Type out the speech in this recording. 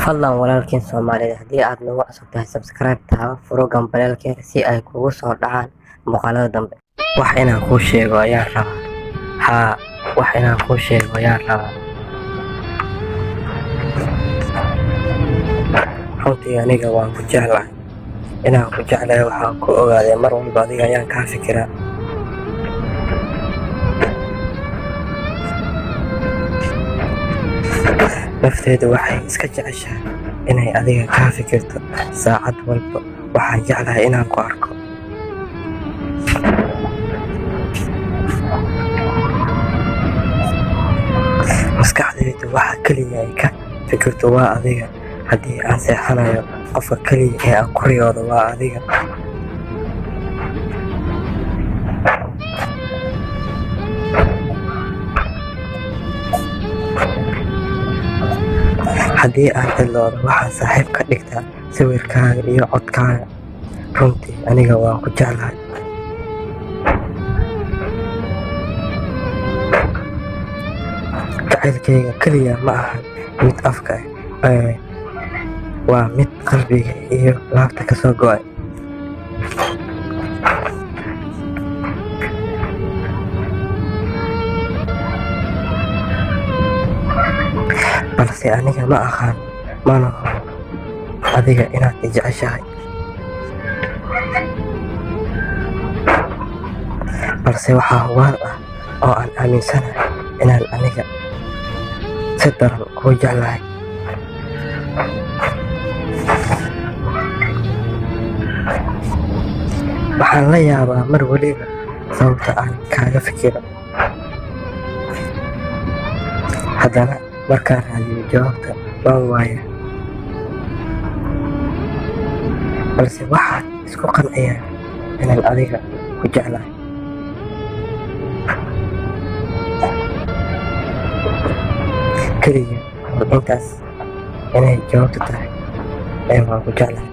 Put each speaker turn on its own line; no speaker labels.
Fadlan walaalkeen Soomaaliyeed, haddii aad nagu cusub tahay, subscribe taabo, furo gambaleelka si ay kugu soo dhacaan muuqaalada dambe. Wax inaan kuu sheego ayaan rabaa. Haa, wax inaan kuu sheego ayaan rabaa. Runtii aniga waan ku jeclahay. Inaan ku jeclahay waxaan ku ogaaday mar walba adiga ayaan kaa fikiraa. Nafteydu waxay iska jeceshahay inay adiga kaa fikirto saacad walba. Waxaan jeclahay inaan ku arko. Maskaxdaydu waxa kaliya ay ka fikirto waa adiga. Haddii aan seexanayo, qofka kaliya ee aan ku riyoodo waa adiga. Haddii aan cidloodo, waxaan saaxiib ka dhigtaa sawirkaaga iyo codkaaga. Runtii aniga waan ku jeclahay. Jacaylkayga kaliya ma ahan mid afka ah, ee waa mid qalbiga iyo laabta ka soo go'ay. Balse aniga ma aqaan, mana hubo adiga inaad i jeceshahay. Balse waxaa hubaal ah oo aan aaminsanahay inaan aniga si daran kuu jeclahay. Waxaan la yaabaa mar waliba sababta aan kaaga fikiro. Haddana markaan raadiyo jawaabta, waan waayaa. Balse waxaan isku qanciyaa inaan adiga ku jeclahay. Kaliya un intaas inay jawaabtu tahay ee waan ku jeclahay.